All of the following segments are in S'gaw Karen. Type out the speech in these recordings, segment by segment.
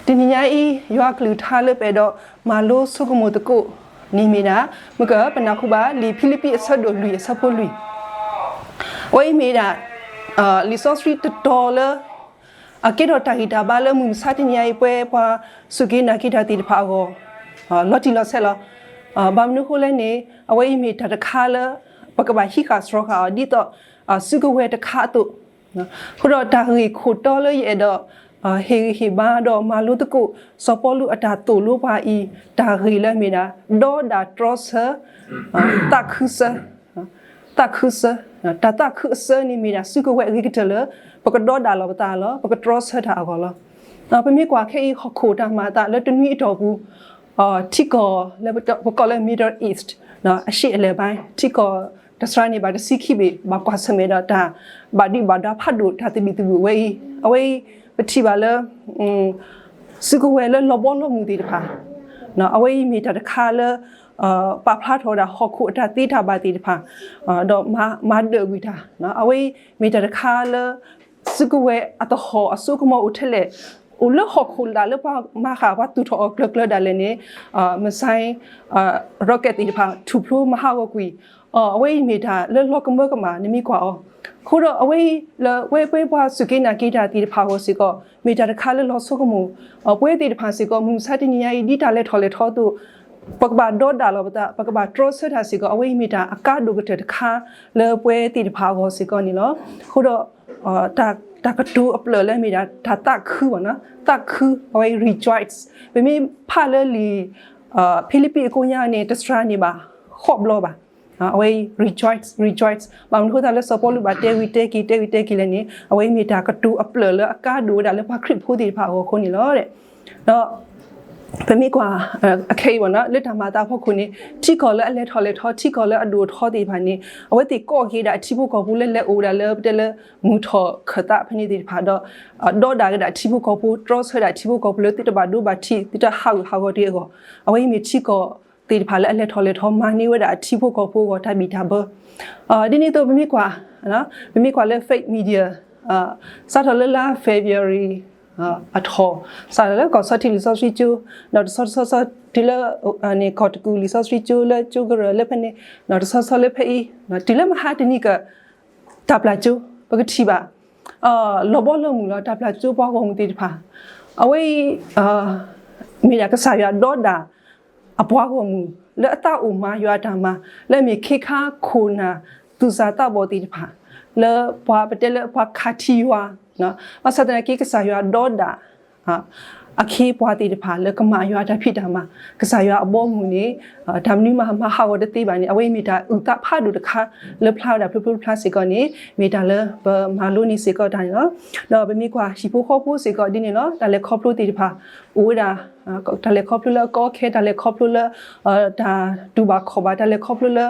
တနံၤညါအံၤ ယွၤအကလုၢ်ကထါလၢပအဲၣ်ဒိးမၤလိဆိကမိၣ်သကိးန့ၣ်မ့ၢ်ဒၣ် မ့ၢ်ကပနၢ်ဟူဘၣ်လံာ်ဖံလံးပံးအဆၢဒိၣ်လွံၢ်အဆၢဖိလွံၢ်, အဝဲအံၤမ့ၢ်ဒၣ် လံာ်စီဆှံတတီၤလၢ အကဲထီၣ်တၢ်ဂံၢ်တၢ်ဘါလၢမုၢ်မဆါတနံၤညါအံၤ ပဝဲပှၤစူၢ်က့ၤနာ်က့ၤတၢ်သ့ၣ်တဖၣ်အဂီၢ် လီၤတံၢ်လီၤဆဲးလီၤ. ဘၣ်မနုၤအဃိလဲၣ်န့ၣ် အဝဲအံၤမ့ၢ်တၢ်တခါလၢ ပကဘၣ်ဟံးဃာ်စှီၤဃာ်အီၤ ဒ်သိးစုကဝဲၤတခါအသိး, အဃိဒီးတၢ်ဂ့ၢ်ခိၣ်တီလၢယအဲၣ်ဒိး ဟ့ၣ်ဂံၢ်ဟ့ၣ်ဘါဒီးမၤလိသကိး စီၤပီလူးအတၢ်သိၣ်လိပှၤအံၤ တၢ်ဂ့ၢ်လၢမ့ၢ်ဒၣ် ဒီဒၣ်တြီဆၢ သးခုဆၢ သးခုဆၢ, တၢ်သးခုအဆၢန့ၣ်မ့ၢ်ဒၣ်စုကဝဲၤအဂ့ၤကတၢၢ်လၢ ပကဒီဒၣ်လီၤပသးလီၤ, ပကတြီဆၢတၢ်အဂီၢ်လီၤ. ပမ့ၢ်ကွၢ်ခဲအံၤ ဟီၣ်ခိၣ်တၢ်မၤအသးလၢတနွံအတီၢ်ပူၤ ထံကီၢ်လၢပကိးလၢ Middle East အရှေ့အလယ်ပိုင်း ထံကီၢ်တစှၤန့ၣ်ဘၣ်တဆံခံဘ့ၣ် ဘၣ်ကွၢ်ဆၢၣ်မဲာ်ဒီးတၢ်ဘၣ်ဒုးဘၣ်ဒါဖးဒိၣ်တၢ်သဘံၣ်သဘုၣ်ဝဲအံၤ, အဝဲအံၤ ပထံၣ်ဘၣ်လၢ စုကဝဲၤလၢလီၤဘီလီၤမုၢ်သ့ၣ်တဖၣ်, အဝဲအံၤမ့ၢ်တၢ်တခါလၢ ပာ်ဖျါထီၣ်ဝဲဒၣ်ဟီၣ်ခိၣ်အတၢ်သ့တၢ်ဘၣ်သ့ၣ်တဖၣ်, ဒီးမၤဒၢးကွံာ်တၢ်, အဝဲအံၤမ့ၢ်တၢ်တခါလၢ စုကဝဲၤအသဟီၣ်အစိကမီၤအိၣ်ထဲလဲၣ်, အိၣ်လၢဟီၣ်ခိၣ်လာ်လၢပှၤမၤဃာ်ပှၤသူၣ်ထီၣ်အီၤကျၢၤကျၢၤဒၣ်လဲာ်န့ၣ် missile rocket သ့ၣ်တဖၣ် ထူၣ်ဖျိမၤဟးဂီၤကွံာ်, အဝဲအံၤမ့ၢ်တၢ်လၢလီၤကမၢကမၣ် နမ့ၢ်ကွၢ်အီၤ, အဃိဒီးအဝဲအံၤလၢဝဲပှၤစူၢ်က့ၤနာ်က့ၤတၢ်သ့ၣ်တဖၣ်အဂီၢ်စ့ၢ်ကီး မ့ၢ်တၢ်တခါလၢလီၤဆိကမိၣ်, ပဝဲသ့ၣ်တဖၣ်စ့ၢ်ကီး မုၢ်မဆါတနံၤညါအံၤ ဒ်တၢ်လဲၤထီၣ်လဲၤထီအသိး ပကဘၣ်ဒီဒၣ်လီၤပသး ပကဘၣ်တြီဆၢတၢ်စ့ၢ်ကီး အဝဲအံၤမ့ၢ်တၢ်အကါဒိၣ်ကတၢၢ်တခါလၢပဝဲသ့ၣ်တဖၣ်အဂီၢ်စ့ၢ်ကီးန့ၣ်လီၤ. အဃိဒီး တၢ်ကတိၤအဖျၢၣ်လၢမ့ၢ်ဒၣ်တၢ်သးခုဘၣ်နီၤ, သးခု အဝဲ rejoice ပမ့ၢ်ဖးလၢလံာ်ဖံလံးပံးအကိးညါန့ၣ် တစှၤန့ၣ်ဘၣ် ဃိးဘျီဘၣ်, အဝဲ rejoice rejoice ဘၣ်မနုၤအဃိသတးလၢစီၤပီလူးဘၣ်တဲဝံၤတဲက့ၤ တဲဝံၤတဲက့ၤလဲၣ်န့ၣ် အဝဲအံၤမ့ၢ်တၢ်ကတိၤအဖျၢၣ်လၢအကါဒိၣ်ဝဲဒၣ်လၢပှၤခရံာ်ဖိသ့ၣ်တဖၣ်အဂီၢ်အဃိန့ၣ်လီၤ. ဒီး ပမ့ၢ်ကွၢ် အခဲအံၤဘၣ်နီၤ လၢတၢ်မၤအသးအဖီခိၣ်န့ၣ် ထံကီၢ်လၢအလဲၤထီၣ်လဲၤထီ ထံကီၢ်လၢအဒိၣ်အထီသ့ၣ်တဖၣ်န့ၣ် အဝဲသ့ၣ်ကိးက့ၤဒၣ်အထံဖိကီၢ်ဖိလၢလဲၤအိၣ်ဝဲဒၣ်လၢပတဲလၢ မုၢ်ထီၣ်ခၢၣ်သးဖဲန့ၣ်သ့ၣ်တဖၣ်ဒီး ဒီဒၣ်က့ၤဒၣ်ထံဖိကီၢ်ဖိ တြီဆၢဒၣ်ထံဖိကီၢ်ဖိလၢသုတဘၣ်ဒိဘၣ်ထံး သုတဟးဂူာ်ဟးဂီၤတဂ့ၤအဂီၢ် အဝဲအံၤမ့ၢ်ထံကီၢ်သ့ၣ်တဖၣ်လၢအလဲၤထီၣ်လဲၤထီမၤန့ၢ်ဝဲဒၣ်အထံဖိကီၢ်ဖိအဂီၢ်တၢ်ဘံၣ်တၢ်ဘၢ ဒ်န့ၣ်အသိးပမ့ၢ်ကွၢ် ပမ့ၢ်ကွၢ်လၢ Faith Media စးထီၣ်လၢလါ February အထီၣ် စးထီၣ်လၢကီၢ်ဆီထံးလံာ်စီဆှံကၠိ ဒီးတဆီတဆီဆီတုၤလၢ န့ၣ်ကီၢ်တကူၣ်လံာ်စီဆှံကၠိလၢကၠိကရၢၢ်လၢဖဲန့ၣ် တဆီဆီလၢဖဲအံၤ တုၤလၢမဟါတနံၤက တၢ်ပျၢ်ကၠိ ပကထံၣ်ဘၣ် လီၤဘီလီၤမုၢ်လီၤ တၢ်ပျၢ်ကၠိပှၤဂီၢ်မုၢ်သ့ၣ်တဖၣ် အဝဲအံၤ မ့ၢ်ဒၣ်ကစၢ်ယွၤဒီဒၣ် အပှၤဂီၢ်မုၢ် လၢအသးအိၣ်မၤယွၤအတၢ်မၤ လၢအမ့ၢ်ခ့ခါခိၣ်နၢ် သူၣ်စၢ်သးဘီၣ်သ့ၣ်တဖၣ် လၢပှၤပတဲလၢပှၤခးထံယွၤ ဘၣ်ဆၣ်သနာ်က့ ကစၢ်ယွၤဒီဒၣ် အခ့အပှၤသ့ၣ်တဖၣ်လၢကမၤယွၤတၢ်ဖံးတၢ်မၤ ကစၢ်ယွၤအဘီအမုၢ်န့ၣ် တၢ်မနုၤမၤဟးဂီၤတသ့ဘၣ်န့ၣ် အဝဲအံၤမ့ၢ်တၢ်အုၣ်သးဖးဒိၣ်တခါ လၢဖျါဝဲဒၣ်ဖျိဖျိဖျါစ့ၢ်ကီးန့ၣ် မ့ၢ်တၢ်လၢပမၤလိန့ၢ်စ့ၢ်ကီးတၢ်န့ၣ်လီၤ. ဒီးပမ့ၢ်ကွၢ်ဟံၣ်ဖိဃီဖိစ့ၢ်ကီးဒ်န့ၣ်လီၤ တၢ်လဲၤခီဖျိသ့ၣ်တဖၣ် အိၣ်ဝဲဒၣ် တၢ်လဲၤခီဖျိလၢအကီအခဲ တၢ်လဲၤခီဖျိလၢ တၢ်တူၢ်ဘၣ်ခီၣ်ဘၣ် တၢ်လဲၤခီဖျိလၢ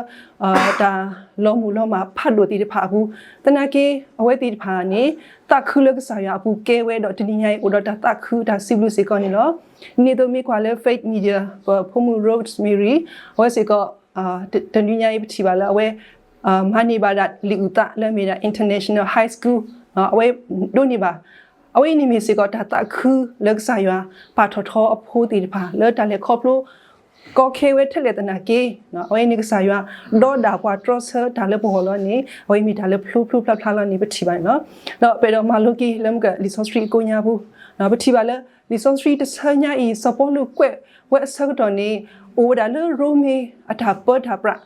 တၢ်လီၤမုၢ်လီၤမၢ်ဖးဒိၣ်သ့ၣ်တဖၣ်အပူၤ သနာ်က့ အဝဲသ့ၣ်တဖၣ်န့ၣ် သးခုလၢကစၢ်ယွၤအပူၤကဲဝဲဒီးတနံၤညါအံၤ အိၣ်ဒီးတၢ်သးခုတၢ်စံးဘျုးစ့ၢ်ကီးန့ၣ်လီၤ. ဒ်န့ၣ်အသိးမ့ၢ်ကွၢ်လၢ Faith Media ပဖိမုၣ် Rosemary အဝဲစ့ၢ်ကီး တနွံညါအံၤပထံၣ်ဘၣ်လၢအဝဲ မၤန့ၢ်ဘၣ်ဒၣ်လံာ်အုၣ်သးလၢအမ့ၢ်ဒၣ် International High School အဝဲဒိးန့ၢ်ဘၣ် အဝဲအံၤန့ၣ်မ့ၢ်စ့ၢ်ကီးတၢ်သးခုလၢကစၢ်ယွၤ ပာ်ထီၣ်ထီအဖိသ့ၣ်တဖၣ် လၢတၢ်လဲၤခီဖျိ ကီခဲဝဲထဲလဲၣ်သနာ်က့ အဝဲအံၤန့ၣ်ကစၢ်ယွၤ ဒီဒၣ်ပှၤတြီဆၢတၢ်လၢပဂီၢ်လီၤန့ၣ် အဝဲအံၤမ့ၢ်တၢ်လၢဖျိဖျိဖျါဖျါလီၤန့ၣ် ပထံၣ်ဘၣ်န့ၣ်လီၤ. ဒီးပအဲၣ်ဒိးမၤလိက့ၤလၢမ့ၢ်ကလံာ်စီဆှံအကိးညါပူၤ ပထံၣ်ဘၣ်လၢ လံာ်စီဆှံတဆၢညါအံၤ စီၤပီလူးကွဲးဝဲအဆၢကတီၢ်န့ၣ် အိၣ်ဝဲဒၣ်လၢရိမ့ၤအတၢ်ပၢတၢ်ပြး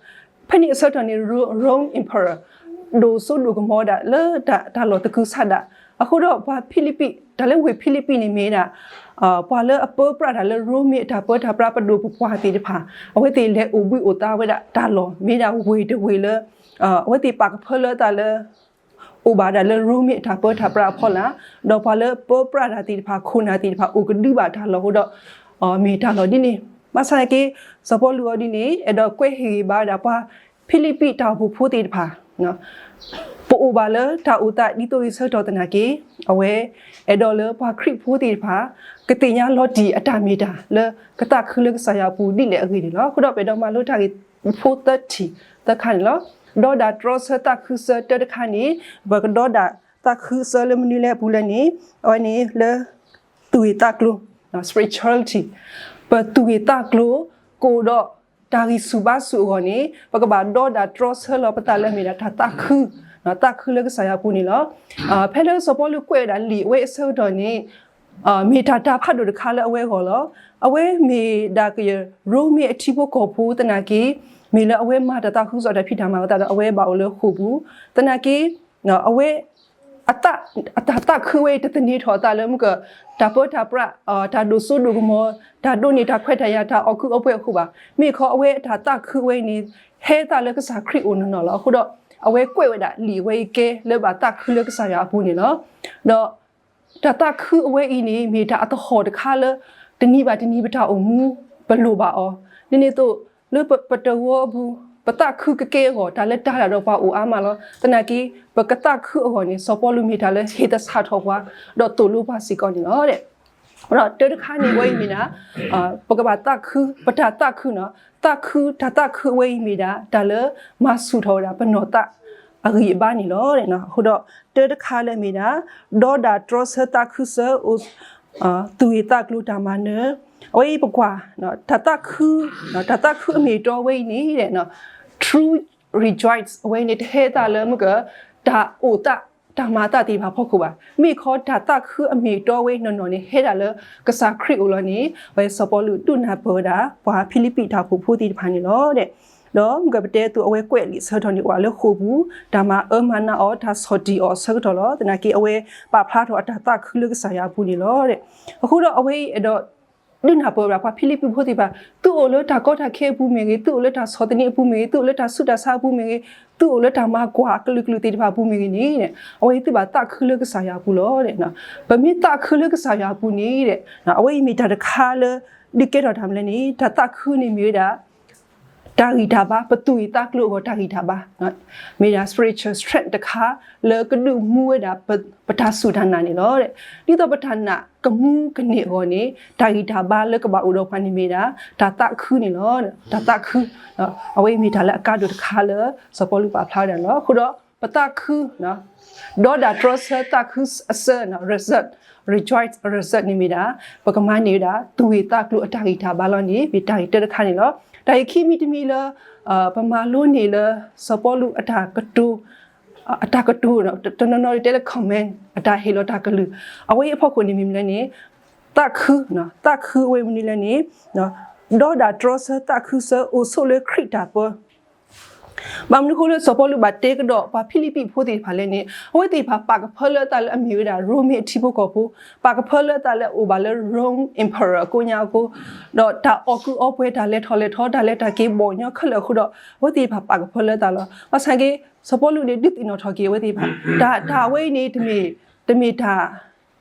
ဖဲန့ၣ်အဆၢကတီၢ်န့ၣ် Rome Emperor ဒိၣ်စိဒိၣ်ကမီၤဝဲဒၣ်လၢတၢ်လီၢ်သကုၤဆးဒး အဃိဒီးပှၤဖံလံးပံး တၢ်လၢဝ့ၢ်ဖံလံးပံးန့ၣ်မ့ၢ်ဝဲဒၣ် ပှၤလၢအပၢပြးတၢ်လၢရိမ့ၤအတၢ်ပၢတၢ်ပြးပဒိၣ်ပပှၢ်သ့ၣ်တဖၣ် အဝဲသ့ၣ်လဲၤအိၣ်ဘှံးအိၣ်သါဝဲဒၣ်တၢ်လီၢ် မ့ၢ်ဒၣ်ဝ့ၢ်တဝ့ၢ်လၢ အဝဲသ့ၣ်ပာ်ကဖၢလၢတၢ်လၢ အိၣ်ဘၣ်ဒၣ်လၢရိမ့ၤအတၢ်ပၢတၢ်ပြးအဖီလာ် ဒီးပှၤလၢပၢပြးတၢ်သ့ၣ်တဖၣ် ခိၣ်နၢ်သ့ၣ်တဖၣ် အိၣ်ကဒုဘၣ်တၢ်လီၢ်အဃိဒီး မ့ၢ်တၢ်လီၢ်ဒ်န့ၣ် ဘၣ်ဆၣ်သနာ်က့ စီၤပီလူးအီၤဒ်န့ၣ် အဲၣ်ဒိးကွဲးဟ့ၣ်ဂံၢ်ဘါဝဲဒၣ်ပှၤဖံလံးပံးတၢ်အိၣ်ဖှိၣ်ဖိသ့ၣ်တဖၣ် ပအိၣ်ဘၣ်လၢတၢ်အိၣ်သးဒ်သိးအံၤဆၢကတီၢ်သနာ်က့ အဝဲအဲၣ်ဒိးလၢပှၤခရံာ်ဖိသ့ၣ်တဖၣ် ကသ့ၣ်ညါလီၤတံၢ်အတၢ်မ့ၢ်တၢ်လၢကသးခုလၢကစၢ်ယွၤအပူၤဒ်လဲၣ်အဂ့ၢ်န့ၣ်လီၤ. အဃိဒီးပအဲၣ်ဒိးမၤလိတၢ်ဂ့ၢ်ဖိသၢထံၣ်သၢခါန့ၣ်လီၤ. ဒီးဒၣ်တြီဆၢသးခုဆၢတၢတခါန့ၣ် ပကဒီးဒၣ်သးခုဆၢလၢမနုၤလဲၣ်အပူၤလဲၣ်န့ၣ် အဝဲန့ၣ်လၢ သူၣ်ဂ့ၢ်သးကျိၤ spirituality ပသူၣ်ဂ့ၤသးကျိၤ ကအိၣ်ဒီးတၢ်ဂံၢ်ဆူၣ်ဘါဆူၣ်အဂီၢ်န့ၣ် ပကဘၣ်ဒီဒၣ်တြီဆၢလီၤပသးလၢအမ့ၢ်ဒၣ်တၢ်သးခု, သးခုလၢကစၢ်ယွၤအပူၤန့ၣ်လီၤ. ဖဲလၢစီၤပီလူးကွဲးဝဲဒၣ်လံာ်အဝဲအဆၢကတီၢ်န့ၣ် မ့ၢ်တၢ်တၢ်ဖးဒိၣ်တခါလၢအဝဲအဂီၢ်လီၤ. အဝဲမ့ၢ်ဒၣ်ကယဲၢ် ရိမ့ၤအထံဖိကီၢ်ဖိသနာ်က့ မ့ၢ်လၢအဝဲမၤတၢ်သးခုကစီၣ်တၢ်ဖံးတၢ်မၤအသးဒီး အဝဲဘၣ်အိၣ်လၢဃိာ်ပူၤ, သနာ်က့ အဝဲ အတၢ်သးခုဝဲအံၤ တသန့ၤထီၣ်အသးလၢမုၢ်က တၢ်ပၢတၢ်ပြး တၢ်ဒိၣ်စိဒိၣ်ကမီၤ တၢ်ဒိးန့ၢ်တၢ်ခွဲးတၢ်ယာ် တၢ်အီၣ်ကုးအီပှဲၤအဃိဘၣ်. မ့ၢ်ခီအဝဲအတၢ်သးခုဝဲအံၤန့ၣ် ဟဲသးလၢကစၢ်ခရံာ်အိၣ်နီၢ်နီၢ်လီၤ. အဃိဒီး အဝဲကွဲးဝဲဒၣ်လံာ်ဝဲအံၤကဲလၢဘၣ်သးခုလၢကစၢ်ယွၤအပူၤန့ၣ်လီၤ. ဒီး တၢ်သးခုအဝဲအံၤန့ၣ် မ့ၢ်တၢ်အသဟီၣ်တခါလၢ တနံၤဘၣ်တနံၤပတၢ်အိၣ်မူ ပလိၣ်ဘၣ်အီၤ, ဒ်န့ၣ်အသိး လၢပတဝီပူၤ ပသးခုကကဲအဂီၢ် တၢ်လၢတၢ်ဒၣ်ဒီးပှၤအိၣ်အါမးလီၤ. သနာ်က့ ပကသးခုအဂီၢ်န့ၣ် စီၤပီလူးမ့ၢ်တၢ်လၢဟ့ၣ်သဆၣ်ထီၣ်ပှၤ ဒီးသိၣ်လိပှၤစ့ၢ်ကီးန့ၣ်လီၤ. ဒီးတၢတခါန့ၣ် အဝဲအံၤမ့ၢ်ဒၣ် ပကဘၣ်သးခု ပတၢ်သးခုနီၤ သးခု တၢ်သးခုအဝဲအံၤမ့ၢ်ဒၣ် တၢ်လၢမၤဆူၣ်ထီၣ်ဝဲဒၣ်ပနီၢ်သးအဂံၢ်အဘါန့ၣ်လီၤ. အဃိဒီး တၢတခါလၢအမ့ၢ်ဒၣ် ဒီဒၣ်တြီဆၢသးခုဆၢ အိၣ် သူၣ်ဂ့ၤသးကျိၤတၢ်မၤနၢၤ အဝဲအံၤပကွၢ် တၢ်သးခု တၢ်သးခုအမ့ၢ်အတီဝဲအံၤန့ၣ် true rejoice အဝဲအံၤန့ၣ် တဟဲသးလၢမုၢ်က တၢ်အိၣ်သး တၢ်မၤအသးသ့ၣ်တဖၣ်အဖီခိၣ်ဘၣ်. မ့ၢ်ခီတၢ်သးခုအမ့ၢ်အတီဝဲနီၢ်နီၢ်န့ၣ် ဟဲဒၣ်လၢကစၢ်ခရံာ်အိၣ်လီၤန့ၣ် အဝဲစီၤပီလူးဒုးနၢ်ပၢၢ်ဝဲဒၣ် ပှၤဖံလံးပံးတၢ်အိၣ်ဖှိၣ်ဖိသ့ၣ်တဖၣ်န့ၣ်လီၤ. ဒီးမုၢ်ကပတဲအသိး အဝဲကွဲးလံာ်ဆၢကတီၢ်န့ၣ် အိၣ်လၢဃိာ်ပူၤ တၢ်မၤအၢမၤနးအီၤ တၢ်ဆီၣ်တံၢ်အီၤအဆၢကတီၢ်လီၤ. သနာ်က့ အဝဲပာ်ဖျါထီၣ်အတၢ်သးခုလၢကစၢ်ယွၤအပူၤန့ၣ်လီၤ. အဃိဒီးအဝဲအံၤအဲၣ်ဒိး ဒုးနၢ်ပၢၢ်ဝဲဒၣ်ပှၤဖံလံးပံးဖိသ့ၣ်တဖၣ် သုအိၣ်လၢတၢ်ကီတၢ်ခဲအပူၤမ့ၢ်ဂ့ၤ, သုအိၣ်လၢတၢ်ဆီၣ်သနံးအပူၤမ့ၢ်ဂ့ၤ, သုအိၣ်လၢတၢ်ဆူးတၢ်ဆါအပူၤမ့ၢ်ဂ့ၤ, သုအိၣ်လၢတၢ်မၤကွၢ်အကလုာ်ကလုာ်သ့ၣ်တဖၣ်အပူၤမ့ၢ်ဂ့ၤန့ၣ် အဝဲအံၤသုဘၣ်သးခုလၢကစၢ်ယွၤအပူၤလီၤ. ပမ့ၢ်သးခုလၢကစၢ်ယွၤအပူၤန့ၣ် အဝဲအံၤမ့ၢ်တၢ်တခါလၢ ဒုးကဲထီၣ်တၢ်မနုၤလဲၣ်န့ၣ် တၢ်သးခုန့ၣ်မ့ၢ်ဝဲဒၣ် တၢ်ဂံၢ်တၢ်ဘါ, ပသူၣ်ဂ့ၤသးကျိၤအဂီၢ်တၢ်ဂံၢ်တၢ်ဘါ, မ့ၢ်ဒၣ် spiritual strength တခါ လၢကဒုးမူဝဲဒၣ် ပတၢ်စူၢ်တၢ်နာ်န့ၣ်လီၤ. ဒ်သိးပတၢ်နာ်ကမူကန့ၢ်အဂီၢ်န့ၣ် တၢ်ဂံၢ်တၢ်ဘါလၢကဘၣ်အိၣ်ဒီးပှၤန့ၣ်မ့ၢ်ဒၣ် တၢ်သးခုန့ၣ်လီၤ. တၢ်သးခု အဝဲအံၤမ့ၢ်တၢ်လၢအကါဒိၣ်တခါလၢ စီၤပီလူးပာ်ဖျါဝဲဒၣ်န့ၣ်လီၤ. အဃိဒီး ပသးခု ဒီးဒၣ်တြီဆၢသးခုအဆၢ result, rejoice, result န့ၣ်မ့ၢ်ဒၣ် ပကမၤန့ၢ်ဝဲဒၣ် သူၣ်ဂ့ၤသးကျိၤအတၢ်ဂံၢ်တၢ်ဘါလီၤန့ၣ် မ့ၢ်တၢ်ဂ့ၢ်တၢတခါန့ၣ်လီၤ. တၢ်ဂ့ၢ်ခံမံၤတမံၤလၢ ပမၤလိန့ၢ်လၢ စီၤပီလူးအတၢ်ကတိၤ အတၢ်ကတိၤ တနီၤနီၤတဲလၢ comment အတၢ်ဟ့ၣ်လီၤတၢ်ကလုၢ် အဝဲအံၤအဖီခိၣ်န့ၣ်မ့ၢ်မနုၤလဲၣ်န့ၣ် သးခု, သးခုအဝဲမနုၤလဲၣ်န့ၣ် ဒီးဒၣ်တြီဆၢသးခုဆၢ အိၣ်ဆိးလၢခရံာ်တၢ်ပၢ ဘၣ်မနုၤအဃိလၢစီၤပီလူးဘၣ်တဲကဒီးပှၤဖံလံးပံးဖိသ့ၣ်တဖၣ်လဲၣ်န့ၣ် အဝဲသ့ၣ်တဖၣ်ပာ်ကဖၢလၢအသးလၢအမ့ၢ်ဝဲဒၣ် ရိမ့ၤအထံဖိကီၢ်ဖိ, ပာ်ကဖၢလၢအသးလၢအအိၣ်ဘၣ်လၢ Rome Emperor အကိးညါအဃိ, ဒီးတၢ်အီၣ်ကုးအီပှဲၤ တၢ်လဲၤထီၣ်လဲၤထီ တၢ်လဲၤတၢ်က့ၤဘီၣ်ညီခဲလၢာ်အဃိဒီး အဝဲသ့ၣ်တဖၣ်ပာ်ကဖၢလၢအသးလီၤ. ဘၣ်ဆၣ်က့ စီၤပီလူးန့ၣ် ဒုးသ့ၣ်နီၣ်ထီၣ်က့ၤအဝဲသ့ၣ်တဖၣ် တၢ် တၢ်အဝဲအံၤန့ၣ် တမ့ၢ် တမ့ၢ်တၢ်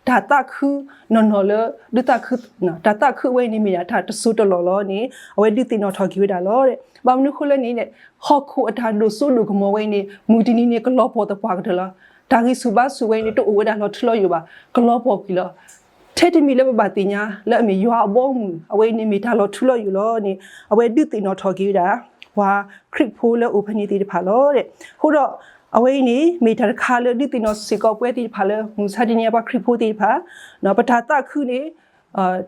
တၢ်သးခုနီၢ်နီၢ်လၢ ဒုးသးခု တၢ်သးခုအဝဲအံၤန့ၣ်မ့ၢ်ဒၣ်တၢ်တစိၢ်တလီၢ်လီၤန့ၣ် အဝဲဒုးသ့ၣ်နီၣ်ထီၣ်က့ၤဝဲဒၣ်လီၤ. ဘၣ်မနုၤအဃိလဲၣ်န့ၣ် ဟီၣ်ခိၣ်အတၢ်ဒိၣ်စိဒိၣ်ကမီၤဝဲအံၤန့ၣ် မုၢ်တနံၤန့ၣ် ကလီၤပှီၢ်သပှၢ်ကတၢၢ်လီၤ. တၢ်ဂံၢ်ဆူၣ်ဘါဆူၣ်ဝဲအံၤန့ၣ် တအိၣ်ဝဲဒၣ်လီၤထူလီၤယိာ်ဘၣ်, ကလီၤပှီၢ်ကွံာ်လီၤ. ထဲတမံၤလၢပဘၣ်သ့ၣ်ညါလၢအမ့ၢ်ယွၤအဘီအမုၢ် အဝဲအံၤန့ၣ်မ့ၢ်တၢ်လီၤထူလီၤယိာ်လီၤန့ၣ် အဝဲဒုးသ့ၣ်နီၣ်ထီၣ်က့ၤဝဲဒၣ် ပှၤခရံာ်ဖိလၢအိၣ်ဖဲန့ၣ်သ့ၣ်တဖၣ်လီၤ. အဃိဒီး အဝဲအံၤန့ၣ်မ့ၢ်တၢ်တခါလၢဒုးသ့ၣ်နီၣ်စ့ၢ်ကီးပဝဲသ့ၣ်တဖၣ်လၢ မုၢ်မဆါတနံၤအံၤပှၤခရံာ်ဖိသ့ၣ်တဖၣ် ပတၢ်သးခုန့ၣ်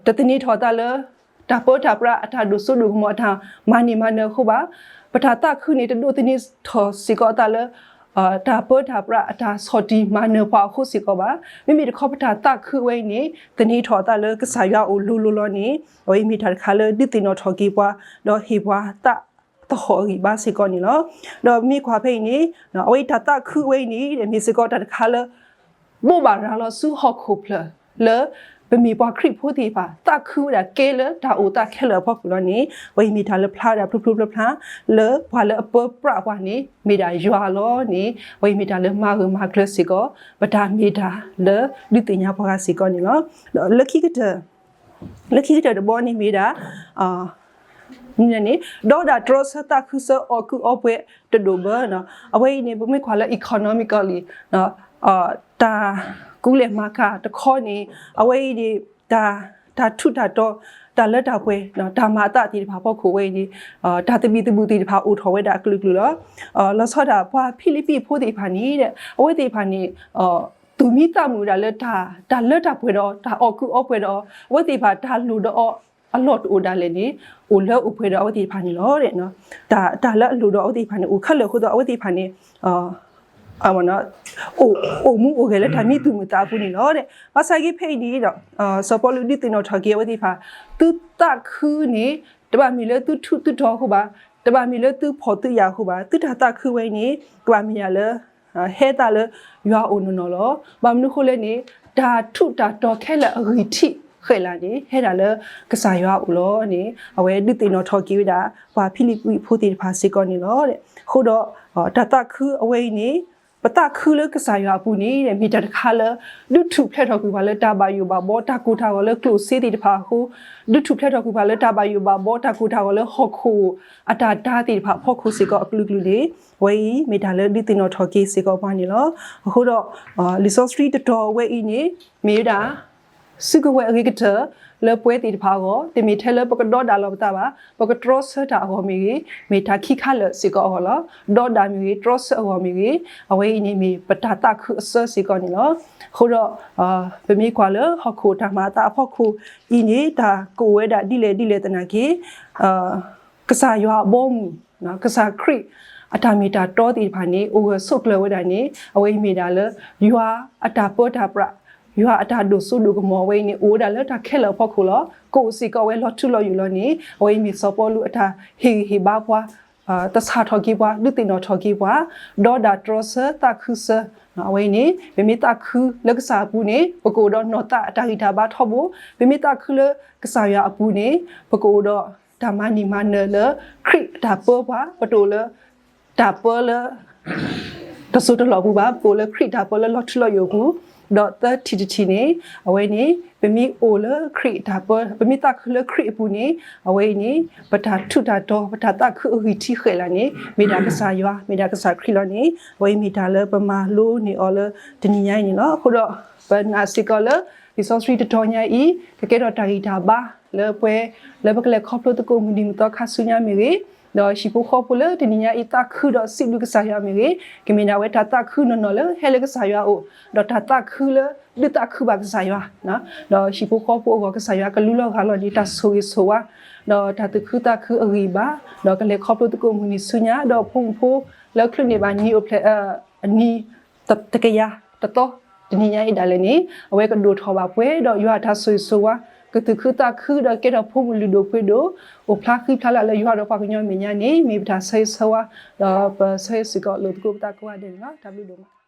တသန့ၤထီၣ်အသးလၢ တၢ်ပၢတၢ်ပြးအတၢ်ဒိၣ်စိဒိၣ်ကမီၤ အတၢ်မၤန့ၢ်မၤနၢၤအဃိဘၣ်. ပတၢ်သးခုန့ၣ် တဒိးသန့ၤထီၣ်စ့ၢ်ကီးအသးလၢ တၢ်ပၢတၢ်ပြးအတၢ်ဆီၣ်တံၢ်မၤနၢၤပှၤအဃိစ့ၢ်ကီးဘၣ်. မ့မ့ၢ်တခီပတၢ်သးခုဝဲအံၤန့ၣ် သန့ၤထီၣ်အသးလၢကစၢ်ယွၤအအိၣ်လိၤလိၤလီၤန့ၣ် အဝဲအံၤမ့ၢ်တၢ်တခါလၢဒုးသ့ၣ်နီၣ်ထီၣ်က့ၤပှၤ ဒီးဟ့ၣ်ပှၤသးသဟီၣ်အဂံၢ်ဘါစ့ၢ်ကီးန့ၣ်လီၤ. ဒီးမ့ၢ်ကွၢ်ဖဲအံၤန့ၣ် အဝဲအံၤတၢ်သးခုဝဲအံၤန့ၣ် မ့ၢ်စ့ၢ်ကီးတၢ်တခါလၢ ဘိးဘၣ်ရၤလီၤဆူဟီၣ်ခိၣ်ဖျၢၣ်လၢ ပမ့ၢ်ပှၤခရံာ်ဖိသ့ၣ်တဖၣ် သးခုဝဲဒၣ်ကဲလၢတၢ်အိၣ်သးခဲလၢာ်အဖီခိၣ်လီၤန့ၣ် အဝဲအံၤမ့ၢ်တၢ်လၢဖျါဝဲဒၣ်ဖျိဖျိဖျါဖျါ လၢပှၤလၢအပၢပြးပှၤန့ၣ် မ့ၢ်ဒၣ်ယွၤလီၤန့ၣ် အဝဲအံၤမ့ၢ်တၢ်လၢမၤဂၢၢ်မၤကျၢၤစ့ၢ်ကီး ပတၢ်မ့ၢ်တၢ်လၢဒုးသ့ၣ်ညါပှၤဂၤစ့ၢ်ကီးန့ၣ်လီၤ. ဒီးလၢခံကတၢၢ် လၢခံကတၢၢ်တဘီန့ၣ်မ့ၢ်ဒၣ် မနုၤလဲၣ်န့ၣ် ဒီးဒၣ်တြီဆၢသးခုဆၢအီၣ်ကုးအီပှဲၤတဒိၣ်ဘၢ အဝဲအံၤန့ၣ် ပမ့ၢ်ကွၢ်လၢ economically တၢ်ကူလဲၢ်မၤကၤတခီန့ၣ် အဝဲအံၤန့ၣ် တၢ်ထူးတၢ်တီၤ တၢ်လၢတၢ်ပှဲၤ တၢ်မၤအသးသ့ၣ်တဖၣ်အဖီခိၣ်ဝဲအံၤန့ၣ် တၢ်သဘံၣ်သဘုၣ်သ့ၣ်တဖၣ်အိၣ်ထီၣ်ဝဲဒၣ်အကလုာ်ကလုာ်လီၤ. လီၤဆီဒၣ်ပှၤဖံလံးပံးဖိသ့ၣ်တဖၣ်န့ၣ် အဝဲသ့ၣ်တဖၣ်န့ၣ် သူၣ်မံသးမုာ်ဝဲဒၣ်လၢ တၢ်လၢတၢ်ပှဲၤဒီး တၢ်အီၣ်ကုၢ်အီပှဲၤဒီး အဝဲသ့ၣ်တဖၣ်တၢ်လိၣ်ဒီးအီၤအလီၢ်တအိၣ်ဒၣ်လဲာ်န့ၣ် အိၣ်လၢအိၣ်ပှဲၤဒီးအဝဲသ့ၣ်တဖၣ်န့ၣ်လီၤ. တၢ်လၢအလိၣ်ဒီးအဝဲသ့ၣ်တဖၣ်န့ၣ် အိၣ်ခဲလၢာ်အဃိဒီး အဝဲသ့ၣ်တဖၣ်န့ၣ် အိၣ်မူအိၣ်ဂဲၤလၢတၢ်မံသူၣ်မုာ်သးအပူၤန့ၣ်လီၤ. ဘၣ်ဆၣ်က့ဖဲအံၤန့ၣ်ဒီး စီၤပီလူးဒုးသ့ၣ်နီၣ်ထီၣ်က့ၤအဝဲသ့ၣ်တဖၣ် သုသးခုန့ၣ် တဘၣ်မ့ၢ်လၢသုထူးသုတီၤအဃိဘၣ်, တဘၣ်မ့ၢ်လၢသုဖှီၣ်သုယာ်အဃိဘၣ်, သုတၢ်သးခုဝဲအံၤန့ၣ် ကဘၣ်မ့ၢ်ဒၣ်လၢ ဟဲသးလၢယွၤအအိၣ်နီၢ်နီၢ်လီၤ. ဘၣ်မနုၤအဃိလဲၣ်န့ၣ် တၢ်ထူးတၢ်တီၤခဲလၢာ်အဂံၢ်ထံးဃဲၤလၤန့ၣ် ဟဲဒၣ်လၢကစၢ်ယွၤအအိၣ်လီၤန့ၣ် အဝဲဒုးသ့ၣ်နီၣ်ထီၣ်က့ၤဝဲဒၣ် ပှၤဖံလံးပံးဖိသ့ၣ်တဖၣ်စ့ၢ်ကီးန့ၣ်လီၤ. အဃိဒီး တၢ်သးခုအဝဲအံၤန့ၣ် ပသးခုလၢကစၢ်ယွၤအပူၤန့ၣ် မ့ၢ်တၢ်တခါလၢ ဒုးထူၣ်ဖျဲးထီၣ်ကွံာ်ပှၤလၢတၢ်ဘၣ်ယိၣ်ဘၣ်ဘီ တၢ်ကိၢ်တၢ်ဂီၤလၢကျိၣ်စ့သ့ၣ်တဖၣ်အဃိ, ဒုးထူၣ်ဖျဲးထီၣ်ကွံာ်ပှၤလၢတၢ်ဘၣ်ယိၣ်ဘၣ်ဘီ တၢ်ကိၢ်တၢ်ဂီၤလၢဟီၣ်ခိၣ်အတၢ်တၢ်သ့ၣ်တဖၣ်အဖီခိၣ်စ့ၢ်ကီးအကလုာ်ကလုာ်န့ၣ် အဝဲအံၤမ့ၢ်တၢ်လၢဒုးသ့ၣ်နီၣ်ထီၣ်က့ၤစ့ၢ်ကီးပှၤန့ၣ်လီၤ. အဃိဒီး လံာ်စီဆှံတတီၤအဝဲအံၤန့ၣ် မ့ၢ်ဝဲဒၣ် စုကဝဲၤအဂ့ၤကတၢၢ်လၢပှၤသ့ၣ်တဖၣ်အဂီၢ်, တမ့ၢ်ထဲလၢပကဒီဒၣ်လီၤပသးဘၣ်, ပကတြီဆၢတၢ်အဂီၢ်မ့ၢ်ဂ့ၤ, မ့ၢ်တၢ်ခံခါလၢာ်စ့ၢ်ကီးအဂီၢ်လီၤ. ဒီဒၣ်မ့ၢ်ဂ့ၤ, တြီဆၢအဂီၢ်မ့ၢ်ဂ့ၤ, အဝဲအံၤန့ၣ်မ့ၢ်ပတၢ်သးခုအစၢစ့ၢ်ကီးန့ၣ်လီၤ. အဃိဒီး ပမ့ၢ်ကွၢ်လၢဟီၣ်ခိၣ်တၢ်မၤအသးအဖီခိၣ်အံၤန့ၣ် တၢ်ကအိၣ်ဝဲဒၣ်ဒ်လဲၣ်ဒ်လဲၣ်သနာ်က့ ကစၢ်ယွၤအဘီအမုၢ်, ကစၢ်ခရံာ်အတၢ်မ့ၢ်တၢ်တီသ့ၣ်တဖၣ်န့ၣ် အိၣ်ဂၢၢ်ဆိးကျၢၤဝဲဒၣ်န့ၣ် အဝဲအံၤမ့ၢ်ဒၣ်လၢ ယွၤအတၢ်ပၢတၢ်ပြး, ယွၤအတၢ်ဒိၣ်စိဒိၣ်ကမီၤဝဲအံၤန့ၣ် အိၣ်ဝဲဒၣ်လၢတၢ်ခဲလၢာ်အဖီခိၣ်လီၤ. ကအိၣ်စ့ၢ်ကီးဝဲလီၤထူလီၤယိာ်လီၤန့ၣ် အဝဲအံၤမ့ၢ်စီၤပီလူးအတၢ်ဟ့ၣ်ဂံၢ်ဟ့ၣ်ဘါပှၤ သဆၣ်ထီၣ်က့ၤပှၤ ဒုးသ့ၣ်နီၣ်ထီၣ်က့ၤပှၤ ဒီဒၣ်တြီဆၢသးခုဆၢ အဝဲအံၤန့ၣ် ပမ့ၢ်သးခုလၢကစၢ်အပူၤန့ၣ် ပကအိၣ်ဒီးနီၢ်သးအတၢ်ဂံၢ်တၢ်ဘါထီဘိ, ပမ့ၢ်သးခုလၢကစၢ်ယွၤအပူၤန့ၣ် ပကအိၣ်ဒီးတၢ်မၤန့ၢ်မၤနၢၤလၢခရံာ်အတၢ်ပၢပှၤ, ပတအိၣ်လၢ တၢ်ပၢလၢ တစိၢ်တလီၢ်ပူၤဘၣ်, ပအိၣ်လၢခရံာ်တၢ်ပၢလၢလီၤထူလီၤယိာ်အပူၤ, ဒီးသၢထံၣ်တထံၣ်န့ၣ် အဝဲန့ၣ် ပမ့ၢ်အိၣ်လၢခရံာ်တၢ်ပၢ, ပမ့ၢ်သးခုလၢခရံာ်အပူၤန့ၣ် အဝဲအံၤန့ၣ် ပတၢ်ထူးတၢ်တီၤ ပတၢ်သးခုအဂံၢ်ထံးဃဲၤလၤန့ၣ် မ့ၢ်ဒၣ်ကစၢ်ယွၤ, မ့ၢ်ဒၣ်ကစၢ်ခရံာ်လီၤန့ၣ် အဝဲအံၤမ့ၢ်တၢ်လၢပမၤလိန့ၢ်အီၤလၢတနံၤညါအံၤန့ၣ်လီၤ. အဃိဒီး ပနာ်စ့ၢ်ကီးလၢ လံာ်စီဆှံတတီၤညါအံၤ ကကဲထီၣ်တၢ်ဂံၢ်တၢ်ဘါလၢပှၤ လၢပကလဲၤခီဖျိသကိးမုၢ်နံၤမုၢ်သီခါဆူညါမ့ၢ်ဂ့ၤ, ဒီးဟံၣ်ဖိဃီဖိလၢတနံၤညါအံၤသးခုဒီးစံးဘျုးကစၢ်ယွၤမ့ၢ်ဂ့ၤ, ကမ့ၢ်ဒၣ်ဝဲတၢ်သးခုနီၢ်နီၢ်လၢဟဲလၢကစၢ်ယွၤအအိၣ်, ဒီးတၢ်သးခုလၢဒုးသးခုဘၣ်ကစၢ်ယွၤ, ဒီးဟံၣ်ဖိဃီဖိအဂီၢ် ကစၢ်ယွၤကလူလီၤဂၢ်လီၤန့ၢ်တၢ်ဆိၣ်ဂ့ၤဆိၣ်ဝါ, ဒီးတၢ်သူၣ်ခုသးခုအဂံၢ်အဘါ, ဒီးကလဲၤခီဖျိသကိးမုၢ်နံၤဆူညါ, ဒီးဖိမုၣ်ဖိလၢကချုးန့ၢ်ဘၣ်နံၤအိၣ်ဖျဲၣ် အနံၤ တကယၤတသီ တနံၤညါအံၤဒၣ်လဲာ်န့ၣ် အဝဲကဒိၣ်ထီၣ်ဘၣ်ပှဲၤဒီးယွၤအတၢ်ဆိၣ်ဂ့ၤဆိၣ်ဝါ, ကသူၣ်ခုသးခုဒီးကဲထီၣ်ဖိမုၣ်လုၢ်ဒိၣ်ပှ့ၤဒိၣ်, အိၣ်ဖျါဃံဖျါလၢ်လၢယွၤဒီးပှၤကညီမဲာ်ညါန့ၣ် မ့ၢ်ပတၢ်ဆၢဂ့ၤဆၢဝါ, ဒီးပဆၢဂ့ၤစ့ၢ်ကီးလိာ်သကိးပသးကိးဂၤဒဲးန့ၣ်လီၤ. တၢ်ဘျုးဒိၣ်မး.